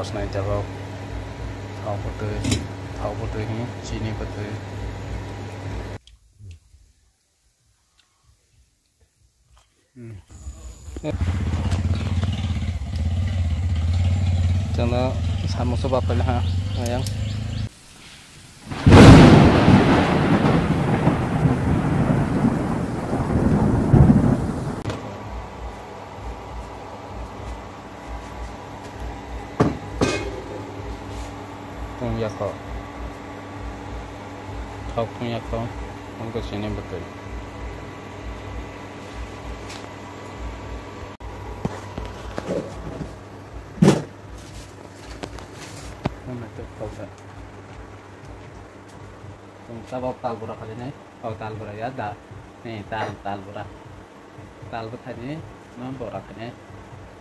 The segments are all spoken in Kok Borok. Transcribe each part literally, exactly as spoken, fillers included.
Snai tabok. Thok bwtwi, thok bwtwi, chini bwtwi. Chwngno samosa baphaina ha, ayang. Thung yakho. Thok thung yakho. Thung ko sini betul. Thung na tuk thok da. Thung tabok tal bura kali nai. Oh, tal bura ya da. Ni tal, tal bura. Tal bwthaini no bora khne.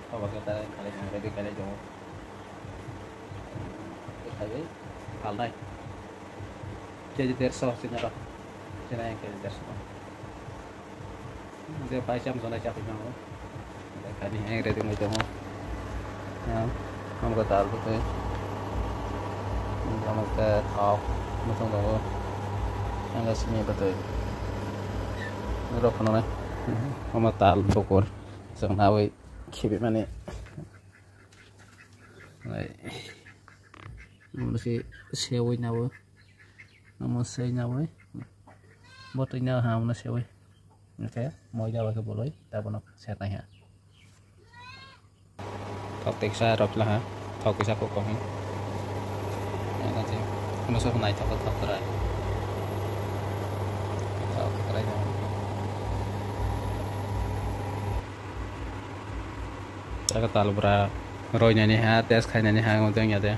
Obo khe ta khalai jong ready khalai jong. Khalai palnai. K G derso sinaro. Sinai K G derso. Je pai cham jonai chapui nango. Kani heng ready wngwi tongo. Ya, hamkhe dal bwtwi. Hamkhe thok muchung tongo. Yang sini bwtwi. Rok phano nai. Omo tal bukur. Chwng nawi khibi mani. Omo se sewi nawi. Omo sei nawi. Botwi nawi ha omo sewi. Hingkhe moida bai khe boloi tabukno sernaikha. Thok teksa rwpla ha, thok kisa kok kok. Ano se, ano se naithok khe thok kwrwi. Thok kwrwi no. Taka tal bura roinani ha, test khainani ha, wngya de.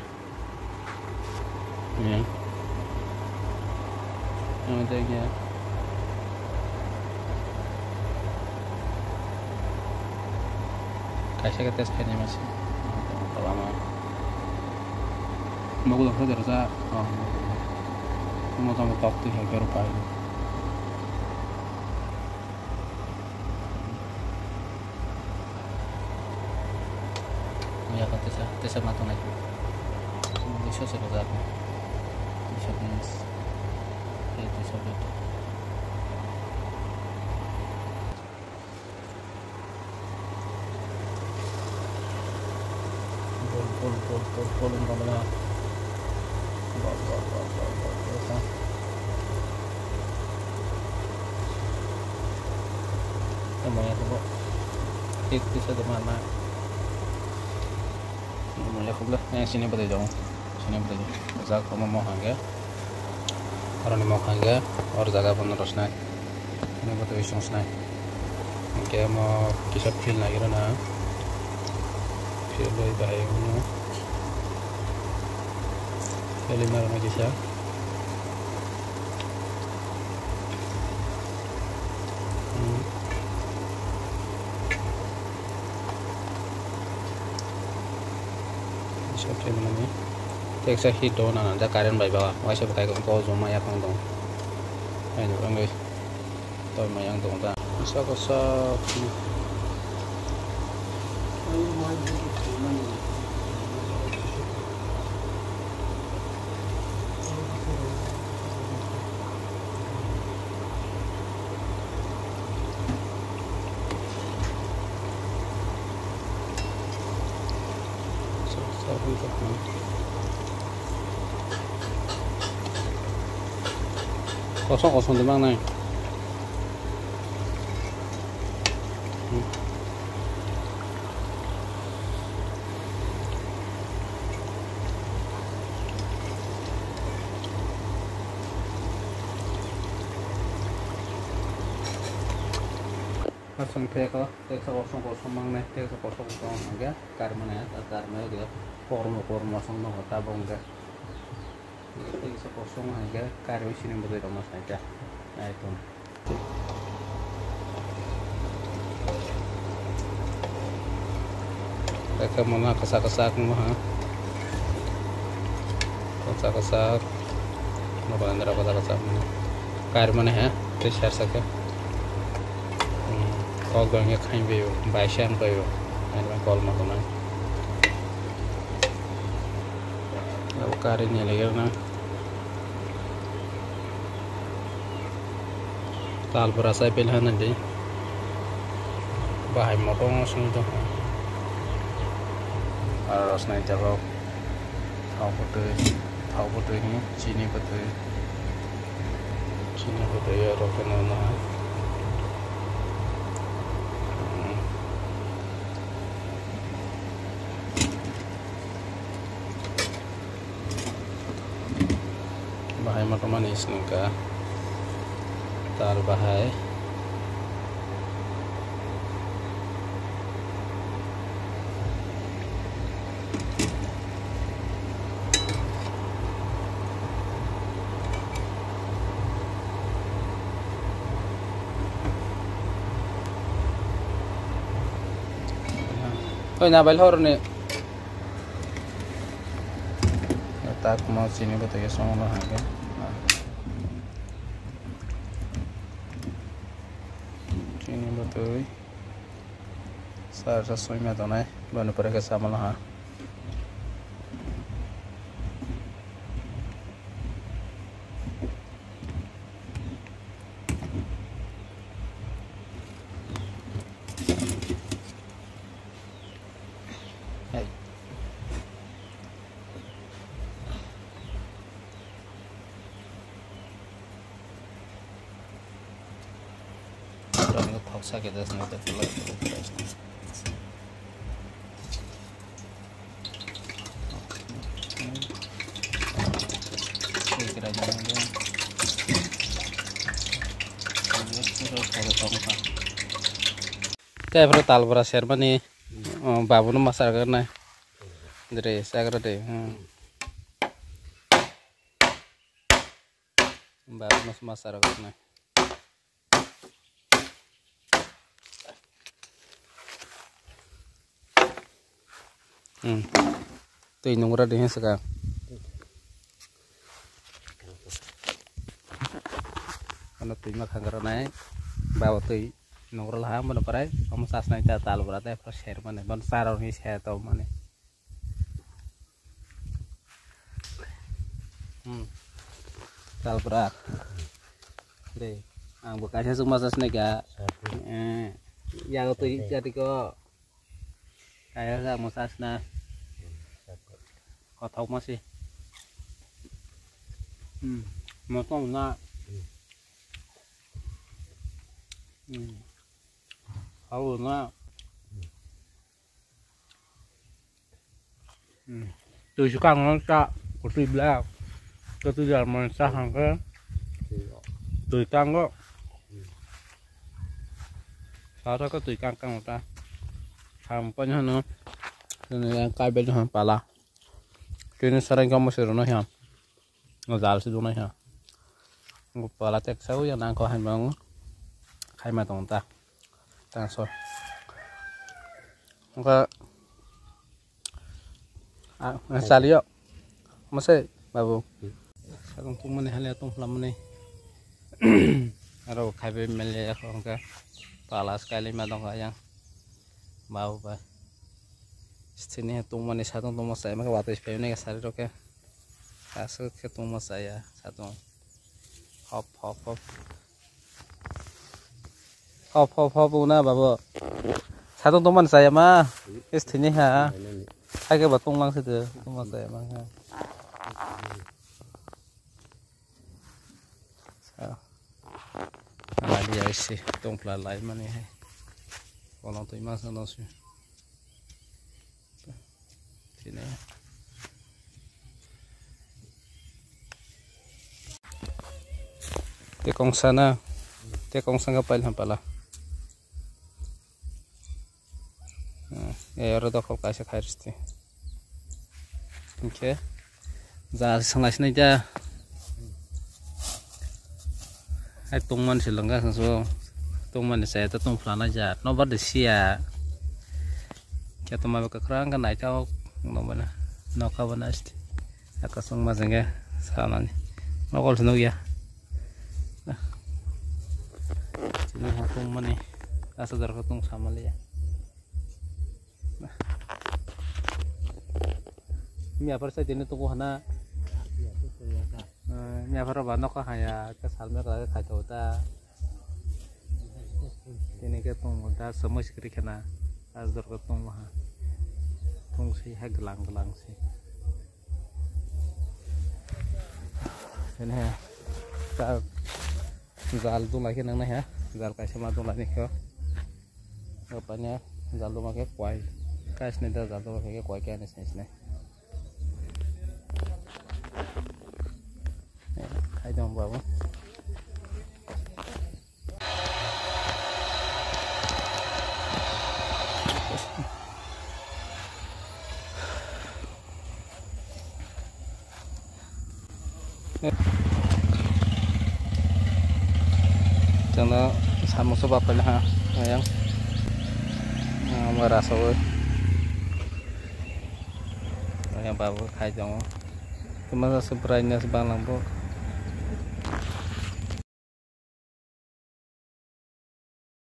Hmm. Yang penting ya. Kaisa khe test khainai masa. Tama. Nogo dong sa dero sa. Oh. Tamo tamo tok tu hai kero pai. Maya ko tesa, tesa ma tongnai. Duiso se rwjak. Duiso bins. Eh, duiso bit. Bol, bol, bol, bol, bol, wng tongmani. Bol, bol, bol, bol, bol, bol, bol, ha. Tamo ya, tamo. Tik, tik, sa, tamo, ma. Mo ya khobla, eh, sini bwtwi jong. Sini bwtwi jong. Jak omo mo hangge. Oroni mo hangge, or jaga bono rosnai. Sini bwtwi song snai. Hingke mo kisa feel nai rw na. Feel bai bai uno. Feel ma rw na kisa. Hmm. Sab se mwnani. Teksa hit do nana da current bai ba. Waisa bwkhai ko joma ya phang dong. Ai no wngwi. Toi ma yang dong da. Sa ko sa. Kosong kosong de mangnai. Aswng theko, teksa kosong kosong mangnai, teksa kosong kosong hingke karmani, karmani de kormo kormo aswng nokho tabok hingke. Tei kisa kosong hai khe karwi sini bwtwi rok ma sai kha. Nai tong. Tei khe mona kwchak kwchak wngma ha. Kwchak kwchak. Nokla nira kwchak kwchak. Kar mani ha. Tei sar sa khe. Hmm. Kok dong ye khain bayo. Bai san bayo. Ani ma kol ma tonang. Kari ni lagi na. Tal bwra sai pel hana di. Bahai motom song to. Aro rosnai jabok. Thao bwtwi, thao bwtwi ni chini bwtwi. Chini bwtwi aro khe no na. Bahai motom ani sini ka tal bahai. Oi na bai lhor ni. Tak mo chini bwtwi songno hangke. Chini bwtwi sar sa soi ma tonai, bwni pore khe sama ha. Hey. Thok sakhe das na tak lai. Tei aphuru tal bwra sermani, oh, babuno ma sargana. Dre, sagra de, hmm. Babuno ma sargana. Hmm. Twi nungra de hinsa ka. Ano twi ma khangra nai. Babo twi nungra laha mano parai. Omo sas nai ta tal bwra te pura ser mane. Bon saro ni ser to mane. Hmm. Tal bwra. Dei. Ang bo kaisa suk ma sas nai ka. Eh, yago twi jati ko. Kaya sa mo sas na. Kothok ma si. Hmm. Mo tong na. Hmm. Hau na. Hmm. Twi swkang no cha, kwtwi bla. Kwtwi jar man cha hangkhe. Twi kango. Sa sa kwtwi kang kang ta. Ham pan hano. Tini yang kai bel hano pala. Tini sarang kamu sirno ham. Jal si dunai ha. Pala tek sa uya nang ko hai bang. Khai ma tong ta. Tang so. Engka, ah, salio. Mase, babu. Sakong tungmani hali tong lamani. Aro khaibe mele ako engka. Pala sky lima tong ka yang. Babu ba. Sini tungmani satong tungma sai maka batai pai ne sari roke. Aswk khe tongma chaya, satung. Hop, hop, hop. Hop, hop, hop, wngna babo. Satung tongmani chaya ma. Is thini ha. Hai khe ba tonglang se de, tongma chaya ma khe. Sa. Ala dia isi tongpla lai mani hai. Kolong twi ma sa no si. Sini. Te kongsa na, te kongsa ka pail hampala. Hmm, e oro dokhol kaisa khai rwsti. Hinkhe ja swnglai sinai da. Hai tongmani se lwngkha chwng so, tongmani chaya ta tong phlana ja, nobar de siya. Khe tongma bwkha kwrwng khe naithok nokmani nokha bo nasti. Aka chwng ma jenge sanani nokol se nukya. Chini ha tongmani asa dorkha tong samaliya. Miya par sai tini tuku hana Yapharo ba nokha haya, khe salme kala khe khaito ta. Tini khe tong ta, samui sikri khena. As dor khe tong ha. Tong si ha glang glang si. Tini ha. Ta jal dula khe nang na ha. Jal kaisa ma dula ni khe. Apanya jal duma khe kwai. Kaisne da jal duma khe kwai khe ani sini sini. Khai tong babu. Chwngno samung soba paina ha ayang. Mara sawi. Ayang babu khai tongo. Tuma se bwrai nasi banglang bo.